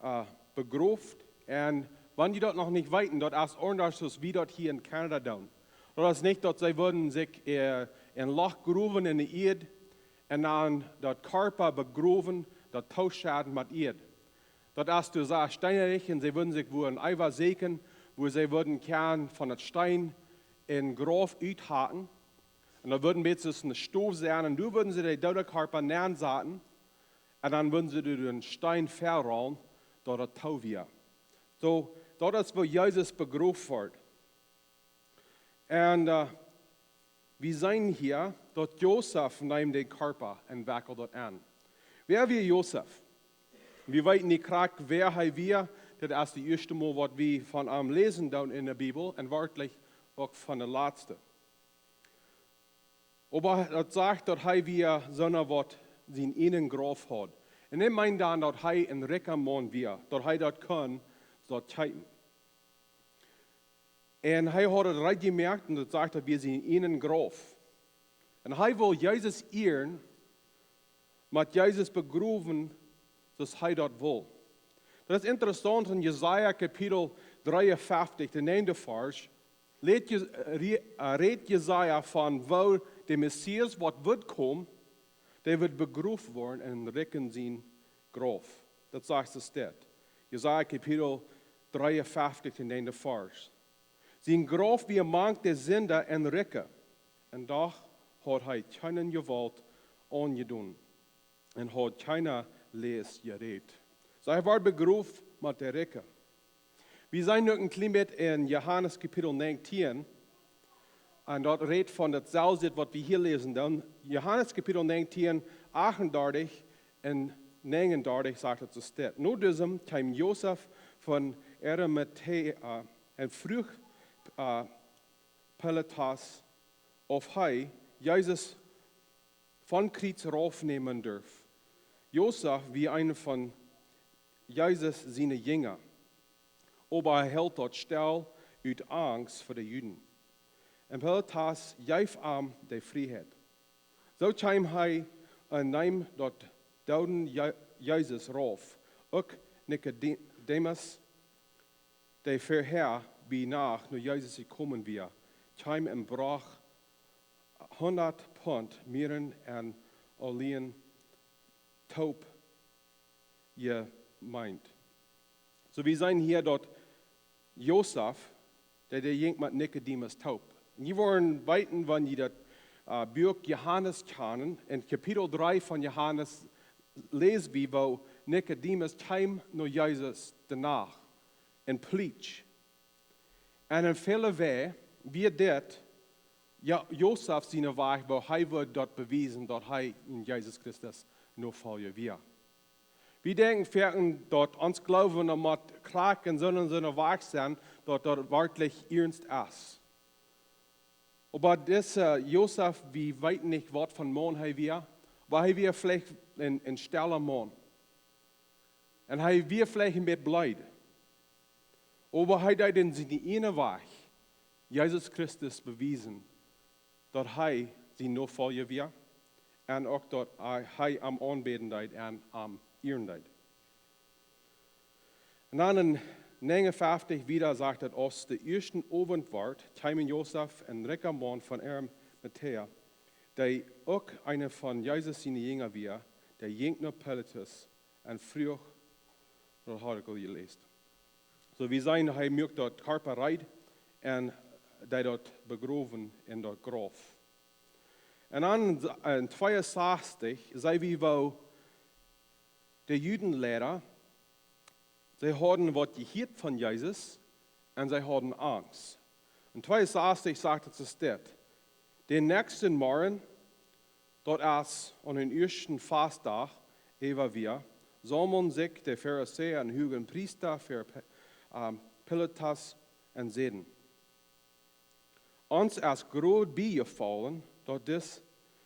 äh, begroft. Un wan jie daut noch nich weeten, daut es aundasch, soo aus wie daut hia en Kanada doonen. Daut es nich, daut see wudden sikj, äh, een Loch growen en de Ieed un dan daut Kjarpa begrowen, daut tooschedden met Ieed. Daut es doa sea steenrich un see wudden sikj wua een Eewa säkjen, wua see wudden kjennen von daut Steen een Grauf uthacken. Un daut wudd een bät soo aus een Stow sennen. Un doa wudden see de doode Kjarpa nensaten. Un dan wudden see doa een Steen verrullen, daut daut too wia. Soo, daut es wua Jesus begroft woat. Un, äh, wie seenen hia, daut Josef neem dän Kjarpa un wekjeld daut en. Wäa wia Josef? Wie weeten nich krakjt, wäa hee wia. Daut es daut ieeschte Mol, waut wie von am läsen doonen en de Bibel, un werkjlich uk von de latste. Oba daut sajcht, daut hee wia soona, waut sien ieejnet Grauf haud. Un ekj meen dan, daut hee een rikja Maun wia, daut hee daut kunn, daut kjeepen. Un hee haud daut reed jemoakt, un daut sajcht, daut wia sien ieejnet Grauf. Un hee wull Jesus ieren, met Jesus begrowen, soo aus hee daut wull. Daut es interessaunt, en Jesaja Kapitel dreeunfeftich, de näajende Varsch, rät Je-, äh, re-, äh, rät Jesaja von woo de Messias, waut wudd komen, dee wudd begroft woaren en een rikjen sien Grauf. Daut sajcht soo dit. Jesaja Kapitel dreeunfeftich, de näajende Varsch. Sien Grauf wia mank de Sinda un Rikja, un doch haud hee kjeene Jewault aunjedonen un haud kjeene Läst jerät. Soo, hee wort begroft met de Rikja. Wie sent nu een kjlien bät en Johanes Kapitel 19. Un daut rät von daut selwje waut wie hia läsen. Dan Johanes Kapitel 19, 38 un 39 sajcht et soo dit: No disem kjeem Josef von Arimathäa un fruach, äh, Pilatus, auf hee Jesus von Kjriez raufnämen durf. Josef wia eena von Jesus siene Jinja, oba hee hilt daut stell ut Angst fa de Juden. Un Pilatus jeef am de Frieheit. Soo kjeem hee un neem daut dooden Je-, Jesus rauf. Uk Nikodemus, dee verhäa bie Nacht no Jesus jekomen wia, kjeem un brocht hundat Punt Mirren un Aloen toop jemeent. Soo, wie seenen hia daut Josef, dee, dee jinkj met Nikodemus toop. Un jie woaren weeten, wan jie daut, äh, Buak Johanes kjanen, en Kapitel 3 von Johanes läs wie, woo Nikodemus kjeem no Jesus de Nacht un pläd. Un en väle Wäaj wia dit, jo, Josef sien Wajch, woo hee wudd daut bewiesen, daut hee en Jesus Christus Nofolja wia. Wie denkjen foaken, daut ons Gloowen mott krakjt en soon un soon Wajch sennen, daut daut werkjlich iernst es. Oba dise Josef, wie weeten nich, waut fa Maun hee wia, oba hee wia veleicht een, een stella Maun. Un hee wia veleicht een bät bleed. Oba hee deed en sienen eenen Wajch Jesus Christus bewiesen, daut hee sien Nofolja wia un uk daut hee, hee am aunbäden deed un am ieren deed. Un dan en 59 wieda sajcht et: Aus daut ieeschte Owent wort, kjeemen Josef un een rikja Maun von Arimathäa, dee uk eena von Jesus siene Jinja wia, dee jinkj no Pilatus un fruach, daut haud ekj aul jeläst. Soo, wie seenen, hee muak daut Kjarpa reed un deed daut begrowen en daut Grauf. Un dan en 62 seenen wie, woo de Judenleida, see hauden waut jehieet von Jesus un see hauden Angst. En 62 sajcht et soo dit: Dän näakjsten Morjen, daut es aun dän ieeschten Fastdach äwa wia, saumelden sikj de Farisäa un Huagepriesta ver Pi-, ähm, Pilatus un säden: Ons es groot biejefollen, daut dis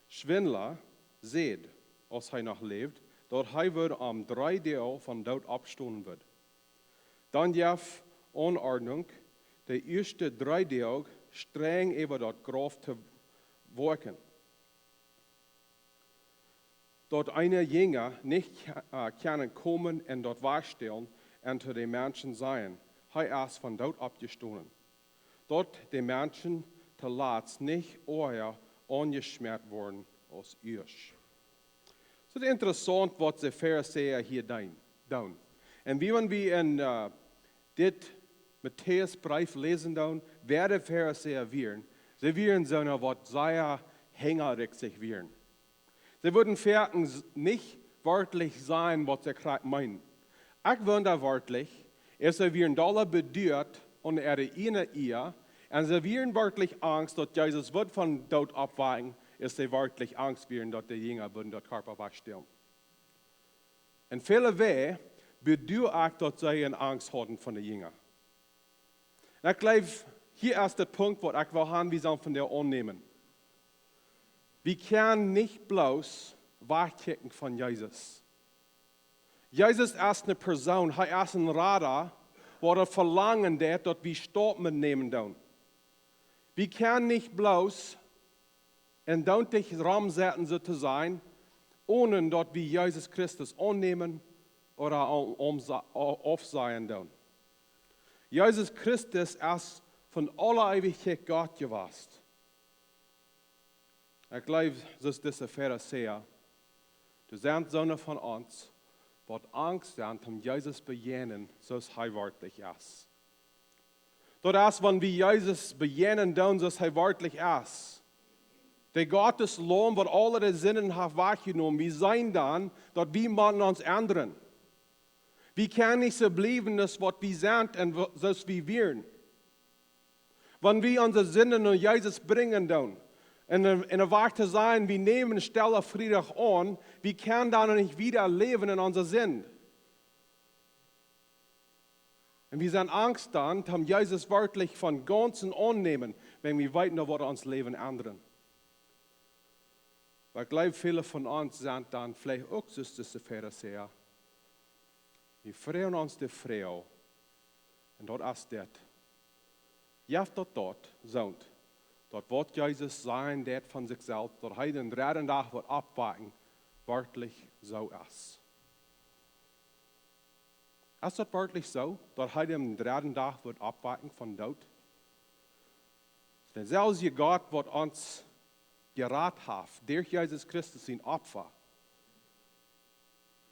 Schwindla säd, aus hee noch läwd, daut hee wudd aum dredden Dach vom Doot oppstonen wudd. Dan jeef Aunordnunk, de ieeschte dree Doag strenj äwa daut Grauf to woakjen, daut eena Jinja nich, äh, kaun komen un daut wajchstalen un to de Menschen sajen: Hee es vom Doot oppjestonen. Daut de Menschen toolatst nich oaja aunjeschmäat woaren aus ieescht. Soo, daut es interessaunt, waut de Farisäa hia doonen, doonen. Un wie, wan wie en, äh, dit Matäus Breef läsen doonen, wäa de Farisäa wieren, see wieren soone, waut sea hinjarichsich wieren. See wudden foaken s-, nich werkjlich sajen, waut see krakjt meenen. Ekj wunda werkjlich, aus see wieren dolla beduat aun äare eejne Ea, un see wieren werkjlich angst, daut Jesus wudd vom Doot oppwaken, aus see werkjlich angst wieren, daut de Jinja wudden daut Kjarpa wajchstalen. En väle Wäaj bedu ekj, daut see eene Angst hauden von de Jinja. Un ekj jleew, hia es de Punkt, waut ekj well haben, wie sellen von doa aunnämen. Wie kjennen nich bloos wajchkjikjen von Jesus. Jesus es eene Persoon, hee es een Rada, waut daut velangen deed, daut wie Staup metnämen doonen. Wie kjennen nich bloos en doonlich romsetten, soo to sajen, onen daut wie Jesus Christus aunnämen ooda aum, aum sa-, au-, aufsajen doonen. Jesus Christus es von aule Eewichkjeit Gott jewast. Ekj jleew, soo aus dise Farisäa, doa sent soone von ons, waut angst sent, om Jesus bejäajnen, soo aus hee werkjlich es. Daut es, wan wie Jesus bejäajnen doonen, soo aus hee werkjlich es. De Gott sien Laum, waut aule de Sinden haft wajchjenomen, wie seenen dan, daut wie motten ons endren. Wie kjennen nich soo bliewen aus waut wie sent un wa-, soo aus wie wieren. Wan wie onse Sinden no Jesus brinjen doonen, un, un woaren to sajen, wie nämen Stelle Friedach aun, wie kjennen dan nich wieda läwen en onse Sind. Un wie sent angst dan, om Jesus werkjlich von gaunzen aunnämen, wan wie weeten, daut woat ons Läwen endren. Oba ekj jleew, väle von ons sent dan veleicht uk soo aus de Pharisäa. Wie froagen ons de Froag, un daut es dit: Jeft daut daut, soont, daut waut Jesus sajen deed von sikj selfst, daut hee dän dredden Dach wudd oppwaken, werkjlich soo es? Es daut werkjlich soo, daut hee dän dredden Dach wudd oppwaken vom Doot? Daut selwje Gott, waut ons jerat haft derch Jesus Christus sien Opfa.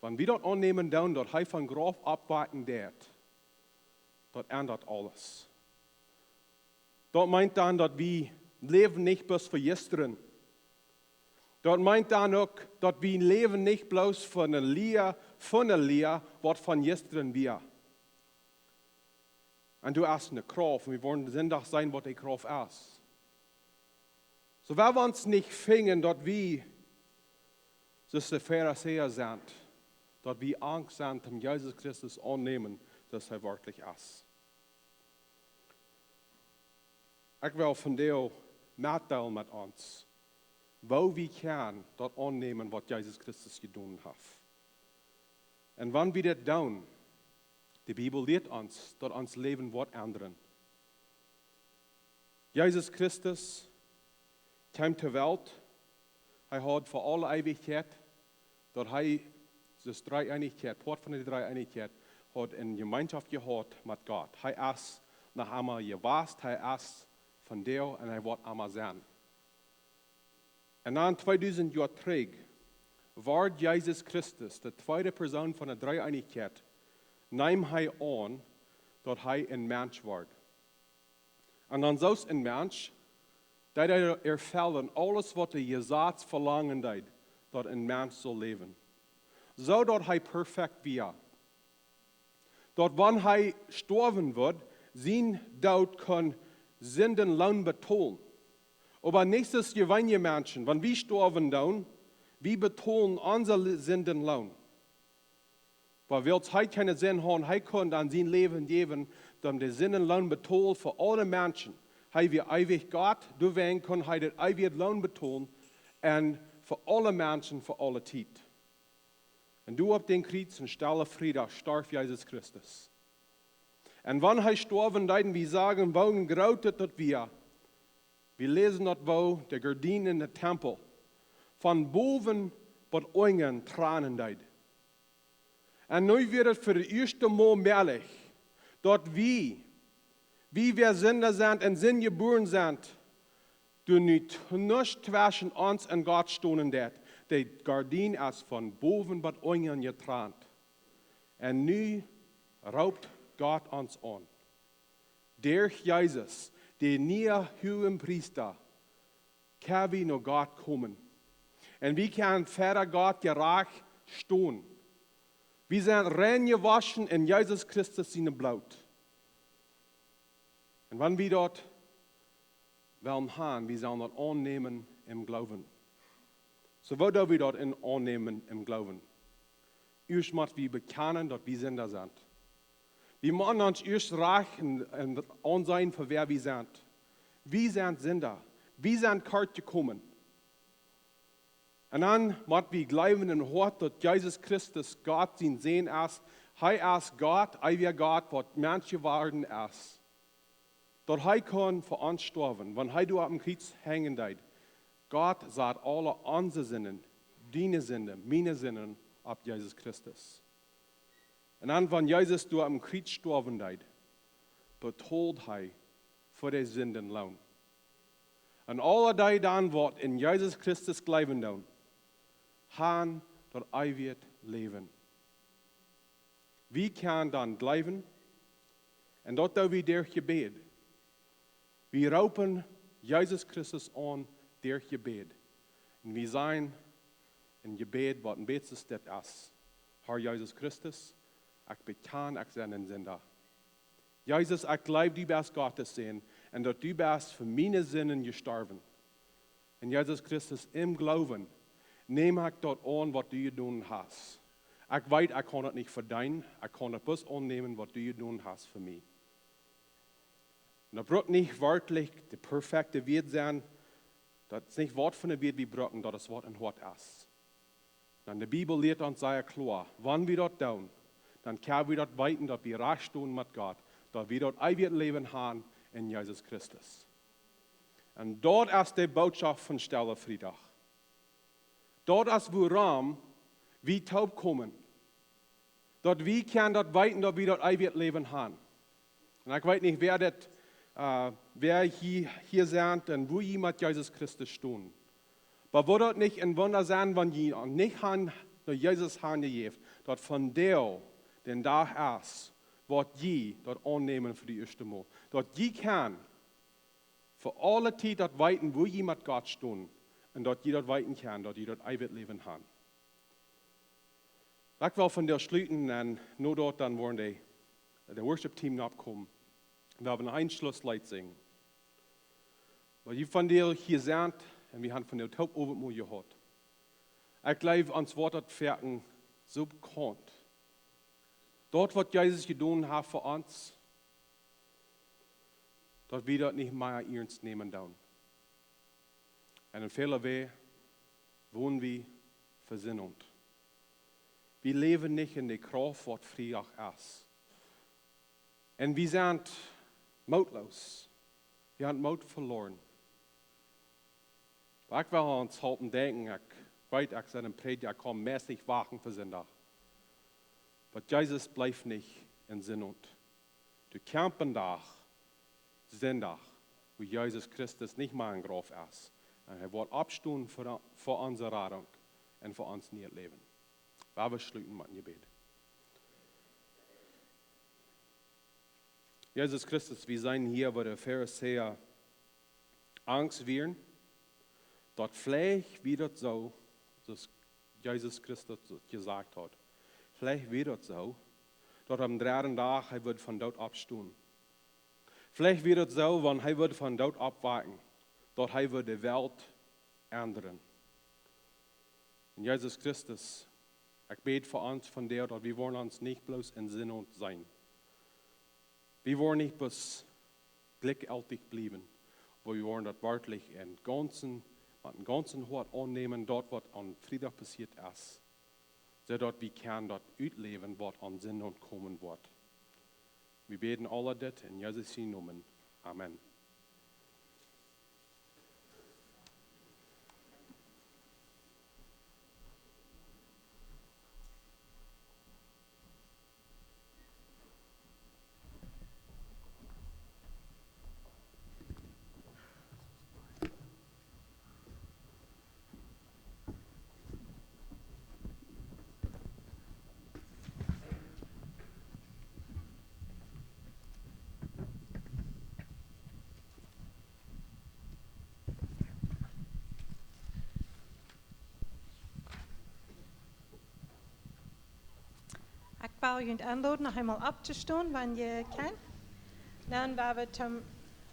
Wan wie daut aunnämen doonen, daut hee vom Grauf oppwaken deed, daut endat aules. Daut meent dan, daut wie läwen nich bloos fa jistren. Daut meent dan uk, daut wie läwen nich bloos fa eene Lia, fa eene Lia, waut von jistren wia. Un du hast eene Krauft, un wie woaren Sindach seenen, waut dee Krauft es. Soo, wan wie ons nich finjen, daut wie soo aus de Pharisäa sent, daut wie angst sent, om Jesus Christus aunnämen, soo aus hee werkjlich es. Ekj well vondoag metdeelen met ons, woo wie kjennen daut aunnämen, waut Jesus Christus jedonen haft. Un wan wie dit doonen, de Bibel lieet ons, daut ons Läwen woat endren. Jesus Christus kjeem to Welt. Hee haud fa aule Eewichkjeit, daut hee, de Dreeeenichkjeit, Poat von de Dreeeenichkjeit, haud eene Jemeenschoft jehaut met Gott. Hee es noch emma jewast, hee es vondoag un hee woat emma sennen. Un dan tweedusent Joa trigj wort Jesus Christus, de tweede Persoon von de Dreeeenichkjeit, neem hee aun, daut hee een Mensch wort. Un dan soo aus een Mensch, deed hee erfellen aules, waut de Jesaz velangen deed, daut een Mensch sull läwen. Soo daut hee perfekt wia. Daut wan hee stoawen wudd, sien Doot kunn Sindenloon betolen. Oba nich soo aus jeweenelje Menschen. Wan wie stoawen doonen, wie betolen onse Sindenloon. Oba wiels hee kjeene Sind haud, hee kunn dan sien Läwen jäwen, om de Sindenloon betolen fa aule Menschen. Hee wia eewich Gott, doawäajen kunn hee daut eewje Loon betolen un fa aule Menschen, fa aule Tiet. Un doa opp dän Kjriez, een stella Friedach, storf Jesus Christus. Un wan hee stoawen deed, wie sagen, woo een grootet daut wia. Wie läsen daut, woo de Gardienen en dän Tempel von bowen bat unjen tranen deed. Un nu wia et fa daut ieeschte Mol mäajlich, daut wie, wie waut Sinda sent un Sind jebuaren sent, doa nu nuscht tweschen ons un Gott stonen deed. De Gardien es von bowen bat unjen jetrant. Un nu roopt Gott ons aun. Derch Jesus, de niea Huagepriesta, kjenn wie no Gott komen. Un wie kjennen ver Gott jerajcht stonen. Wie sent rein jewoschen en Jesus Christus sien Bloot. Un wan wie daut wellen haben, wie sellen daut aunnämen em Gloowen. Soo, woo doo wie daut aunnämen em Gloowen? Ieescht mott wie bekjanen, daut wie Sinda sent. Wie motten ons ieescht rajcht en, en aunseenen fa wäa wie sent. Wie sent Sinda. Wie sent kort jekomen. Un dan mott wie jleewen em Hoat, daut Jesus Christus Gott sien Sän es. Hee es Gott, hee wia Gott, waut Mensch jeworden es. Daut hee kunn fa ons stoawen, wan hee doa opp dän Kjriez henjen deed. Gott sad aule onse Sinden, diene Sinden, miene Sinden, opp Jesus Christus. Un dan, wan Jesus doa opp dän Kjriez stoawen deed, betold hee fa de Sindenloon. Un aule dee dan, waut en Jesus Christus jleewen doonen, han daut eewje Läwen. Wie kjennen dan jleewen, un daut doo wie derch Jebäd. Wie roopen Jesus Christus aun derch Jebäd. Un wie sajen en Jebäd, waut een bät soo aus dit es: Herr Jesus Christus, Ekj bekjan, ekj sie een Sinda. Jesus, ekj jleew, du best Gott sien Sän un daut du best fa miene Sinden jestorwen. Un Jesus Christus, em Gloowen näm ekj daut aun, waut du jedonen hast. Ekj weet, ekj kaun daut nich vedeenen, ekj kaun daut bloos aunnämen, waut du jedonen hast fa mie. Un daut brukt nich werkjlich de perfekte Wieed sennen, daut es nich waut fa een Wieed wie brucken, daut es waut em Hoat es. Dan de Bibel lieet ons sea kloa, wan wie daut doonen, dan kjenn wie daut weeten, daut wie rajcht stonen met Gott, daut wie daut eewje Läwen haben en Jesus Christus. Un daut es de Botschaft von Stelle Friedach. Daut es wuarom wie toopkomen. Daut wie kjennen daut weeten, daut wie daut eewje Läwen haben. Un ekj weet nich, wäa dit, äh, wäa hia, hia sent un woo jie met Jesus Christus stonen. Oba wudd daut nich een Wunda sennen, wan jie nich han no Jesus hanjejäft, daut vondoag de Dach es, waut jie daut aunnämen fa daut ieeschte Mol. Daut jie kjennen fa aule Tiet daut weeten, woo jie met Gott stonen. Un daut jie daut weeten kjennen, daut jie daut eewje Läwen haben. Ekj well vondoag schluten un no daut dan woaren de, de Worship Team nopp komen. Wie haben een Schlussleet sinjen. Oba jie vondoag hia sent un wie haben vondoag toop Owentmol jehaut. Ekj jleew, ons woat daut foaken soo bekaunt. Daut, waut Jesus jedonen haft fa ons, daut wie daut nich mea iernst nämen doonen. Un en väle Wäaj woaren wie vesindelt. Wie läwen nich en de Krauft, waut Friedach es. Un wie sent mootloos. Wie haben Moot veloaren. Oba ekj well ons halpen denkjen, ekj weet, ekj sie een Prädja, ekj kaun meist nich wachten fa Sinndach. Oba Jesus blift nich en Sinnowent. Doa kjemt een Dach, Sinndach, wua Jesus Christus nich mea em Grauf es. Un hee woat oppstonen fa, fa onse Radunk un fa ons nieet Läwen. Lot ons schluten met een Jebäd. Jesus Christus, wie seenen hia, woo de Farisäa angst wieren, daut veleicht wia daut soo, soo aus Jesus Christus daut jesajcht haud. Veleicht wia daut soo, daut aum dredden Dach hee wudd vom Doot oppstonen. Veleicht wia daut soo, wan hee wudd vom Doot oppwaken, daut hee wudd de Welt endren. Un Jesus Christus, ekj bäd fa ons vondoag, daut wie woaren ons nich bloos en Sinnowent seenen. Wie woaren nich bloos jlikjjeltich bliewen, oba wie woaren daut werkjlich em gaunzen, met däm gaunzen Hoat aunnämen, daut waut aum Friedach passieet es, soo daut wie kjennen daut utläwen, waut aun Sinnowent komen woat. Wie bäden aul dit en Jesus sienen Nomen. Amen. Ekj well junt enloden, noch eemol opptostonen, wan jie kjennen. Dan woa wie toom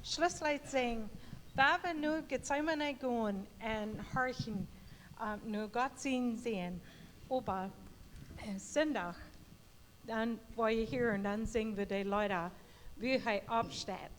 Schlussleet sinjen, woa wie no Getsemane gonen un horchen, äh, no Gott sien Sän. Oba, äh, Sinndach, dan woa jie hieren, dan sinj wie de Leeda, woo hee oppsteit.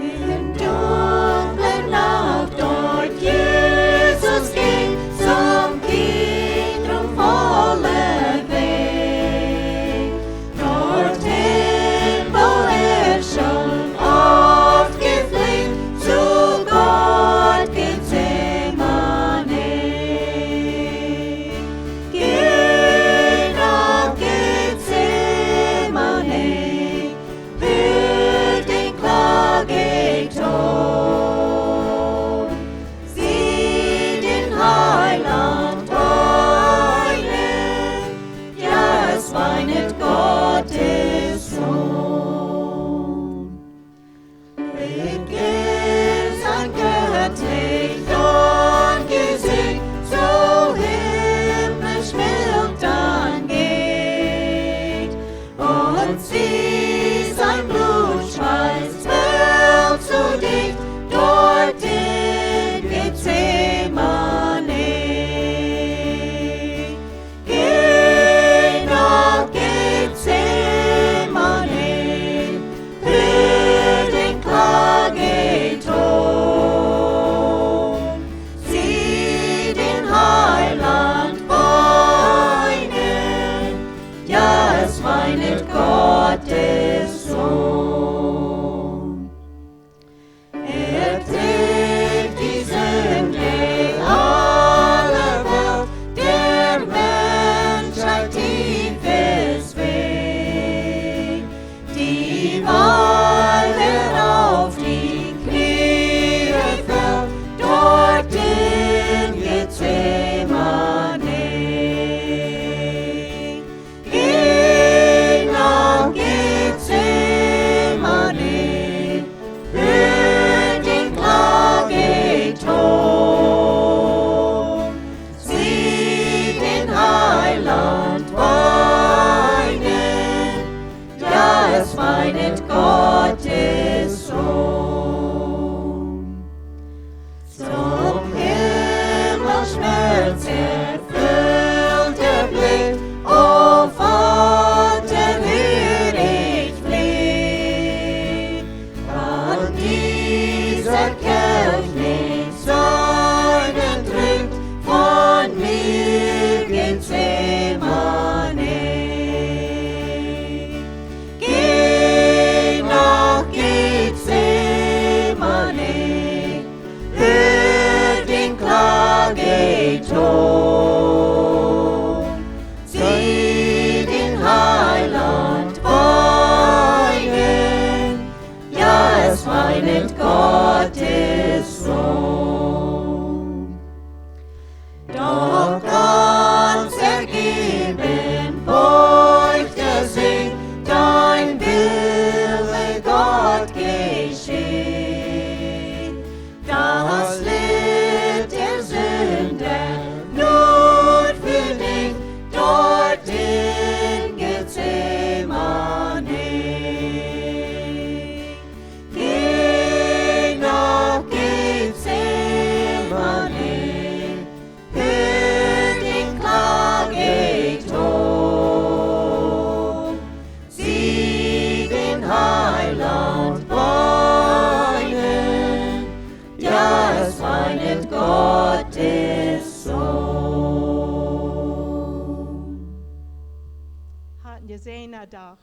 In dunkle Nacht dort Jesus ging, zum Kind drum volle Weg. Dorthin, wo er schon oft gefleht, zu Daut Kjoakj nich sennen Trunt von mie Gethsemane. Geh no Gethsemane, hia dien Klage too. Sie dien Heilaunt weenen, ja, es weinet Gottes Sän. Doch gaunz erjeben beucht hee sikj, dien Welle, Gott, jescheit. Daut Litt der Sind nod fa die doa en Gethsemane. Geh no Gethsemane, hia dien Klage too. Sie dien Heilaunt weenen, ja, es weinet Gottes Sän. Habt een jesäajenden Dach.